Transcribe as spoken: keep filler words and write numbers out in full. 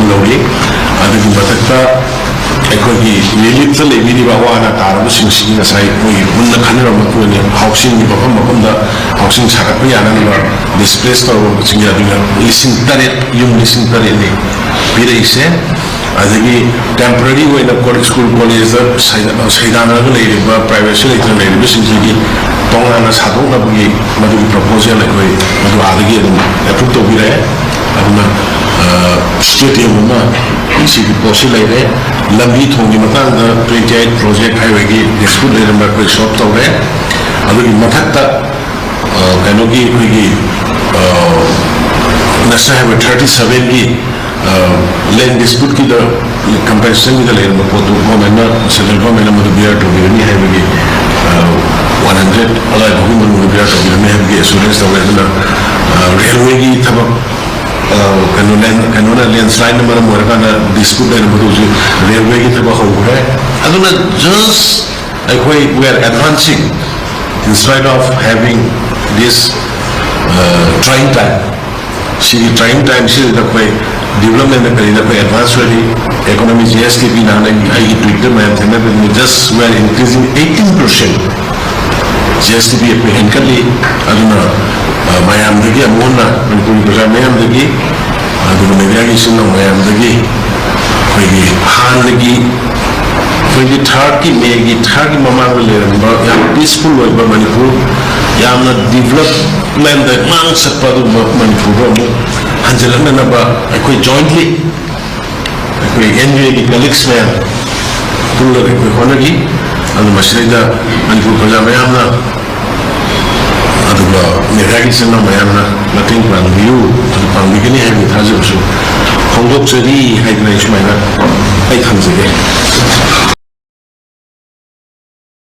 ꯂꯧꯔꯤ꯫ ꯑꯗꯨꯒꯤ ꯃꯊꯛꯇ ꯑꯩꯈꯣꯏꯒꯤ ꯔꯤꯂꯤꯐꯇ ꯂꯩꯕꯤꯔꯤꯕ ꯑꯋꯥ ꯑꯅꯥ ꯇꯥꯔꯕꯁꯤꯡꯁꯤꯒꯤ ꯉꯁꯥꯏ ꯃꯣꯏꯒꯤ ꯃꯨꯟꯅ ꯈꯟꯅꯔꯕ ꯃꯇꯨꯡ ꯏꯟꯅ ꯍꯥꯎꯁꯤꯡꯒꯤ ꯃꯐꯝ ꯃꯐꯝꯗ ꯍꯥꯎꯁꯤꯡ ꯁꯥꯒꯠꯄ ꯌꯥꯅꯅꯕ ꯗꯤꯁꯄ꯭ꯂꯦꯁ ꯇꯧꯔꯕꯁꯤꯡꯒꯤ ꯑꯗꯨꯅ ꯂꯤꯁꯤꯡ ꯇꯔꯦꯠ, ꯌꯨꯝ ꯂꯤꯁꯤꯡ ꯇꯔꯦꯠꯅꯤ ꯄꯤꯔꯛꯏꯁꯦ꯫ ꯑꯗꯒꯤ ꯇꯦꯝꯄꯔꯔꯤ ꯑꯣꯏꯅ ꯀꯣ-, ꯁ꯭ꯀꯨꯜ ꯀꯣꯂꯦꯖꯇ ꯁꯩꯗ-, ꯁꯩꯗꯥꯟꯅꯔꯒ ꯂꯩꯔꯤꯕ, ꯄ꯭ꯔꯥꯏꯚꯦꯠꯁꯤ ꯂꯩꯇꯅ ꯂꯩꯔꯤꯕꯁꯤꯡꯁꯤꯒꯤ ꯇꯣꯉꯥꯟꯅ ꯁꯥꯗꯣꯛꯅꯕꯒꯤ ꯃꯗꯨꯒꯤ ꯄ꯭ꯔꯄꯣꯖꯦꯜ ꯑꯩꯈꯣꯏ ꯃꯗꯨ ꯑꯥꯗꯒꯤ ꯑꯗꯨꯝ ꯑꯦꯄ꯭ꯔꯨꯞ ꯇꯧꯕꯤꯔꯛꯑꯦ꯫ ꯑꯗꯨꯅ, ꯑ, ꯁ꯭ꯇꯦꯗꯤꯌꯝ ꯑꯃ ꯁꯤꯒꯤ ꯄꯣꯠꯁꯤ ꯂꯩꯔꯦ꯫ ꯂꯝꯕꯤ ꯊꯣꯡꯒꯤ ꯃꯇꯥꯡꯗ twenty eight project highwayꯒꯤ dispute ꯂꯩꯔꯝꯕ ꯑꯩꯈꯣꯏ solve ꯇꯧꯔꯦ꯫ ꯑꯗꯨꯒꯤ ꯃꯊꯛꯇ, ꯑ, ꯀꯩꯅꯣꯒꯤ ꯑꯩꯈꯣꯏꯒꯤ, ꯑ, National Highway thirty sevenꯒꯤ, ꯑ, land disputeꯀꯤꯗ compensationꯒꯤꯗ ꯂꯩꯔꯝꯕ ꯄꯣꯠꯇꯨ governmentꯅ, central governmentꯅ ꯃꯗꯨ bear ꯇꯧꯕꯤꯔꯅꯤ ꯍꯥꯏꯕꯒꯤ, ꯑ, one hundred ꯑꯗꯨꯋꯥꯏ ꯐꯥꯎꯒꯤ ꯃꯅꯨꯡꯗ bear ꯇꯧꯕꯤꯔꯅꯤ ꯍꯥꯏꯕꯒꯤ assurance ꯇꯧꯔꯦ꯫ ꯑꯗꯨꯅ, ꯑ, railwayꯒꯤ ꯊꯕꯛ, ꯑ, ꯀꯩꯅꯣ, land-, ꯀꯩꯅꯣꯅ, landslideꯅ ꯃꯔꯝ ꯑꯣꯏꯔꯀꯥꯟꯗ dispute ꯂꯩꯔꯝꯕꯗꯨ ꯍꯧꯖꯤꯛ railwayꯒꯤ ꯊꯕꯛ ꯍꯧꯈ꯭ꯔꯦ꯫ ꯑꯗꯨꯅ just ꯑꯩꯈꯣꯏ, we are advancing in spite of having this, uh, trying time꯫ ꯁꯤꯒꯤ trying timeꯁꯤꯗ ꯑꯩꯈꯣꯏ developmentꯗ ꯀꯔꯤꯗ ꯑꯩꯈꯣꯏ advance ꯑꯣꯏꯔꯤ꯫ Economy, G S T P ꯅꯍꯥꯟ ꯑꯩ, ꯑꯩꯒꯤ tweetꯇ ꯃꯌꯥꯝ ꯊꯦꯡꯅꯕꯅꯤ, just we are increasing eighteen percent G S T P ꯑꯩꯈꯣꯏ ꯍꯦꯟꯒꯠꯂꯤ꯫ ꯑꯗꯨꯅ, ꯑ, ꯃꯌꯥꯝꯗꯒꯤ ꯑꯃꯨꯛ ꯍꯟꯅ ꯃꯅꯤꯄꯨꯔꯒꯤ ꯄ꯭ꯔꯖꯥ ꯃꯌꯥꯝꯗꯒꯤ, ꯑꯗꯨꯒ ꯃꯦꯗꯤꯌꯥꯒꯤ ꯏꯆꯤꯟ ꯏꯅꯥꯎ ꯃꯌꯥꯝꯗꯒꯤ ꯑꯩꯈꯣꯏꯒꯤ ꯍꯥꯟꯅꯒꯤ twenty thirdꯀꯤ, Mayꯒꯤ thirdꯀꯤ ꯃꯃꯥꯡꯗ ꯂꯩꯔꯝꯕ ꯌꯥꯝ peaceful ꯑꯣꯏꯕ ꯃꯅꯤꯄꯨꯔ, ꯌꯥꯝꯅ developmentꯗ ꯃꯥꯡ ꯆꯠꯄ ꯑꯗꯨꯒꯨꯝꯕ ꯃꯅꯤꯄꯨꯔꯗ ꯑꯃꯨꯛ ꯍꯟꯖꯤꯜꯂꯛꯅꯅꯕ ꯑꯩꯈꯣꯏ jointly, ꯑꯩꯈꯣꯏ N U Aꯒꯤ colleagues ꯃꯌꯥꯝ ꯄꯨꯜꯂꯒ ꯑꯩꯈꯣꯏ ꯍꯣꯠꯅꯔꯤ꯫ ꯑꯗꯨ ꯃꯁꯤꯗꯩꯗ ꯃꯅꯤꯄꯨꯔ ꯄ꯭ꯔꯖꯥ ꯃꯌꯥꯝꯅ, ꯑꯗꯨꯒ ꯃꯦꯗꯤꯌꯥꯒꯤ ꯏꯆꯤꯟ ꯏꯅꯥꯎ ꯃꯌꯥꯝꯅ ꯃꯇꯦꯡ ꯄꯥꯡꯕꯤꯌꯨ, ꯑꯗꯨ ꯄꯥꯡꯕꯤꯒꯅꯤ ꯍꯥꯏꯕꯒꯤ ꯊꯥꯖꯕꯁꯨ ꯐꯣꯡꯗꯣꯛꯆꯔꯤ ꯍꯥꯏꯗꯅ ꯑꯩ ꯁꯨꯃꯥꯏꯅ ꯑꯩ ꯊꯝꯖꯒꯦ꯫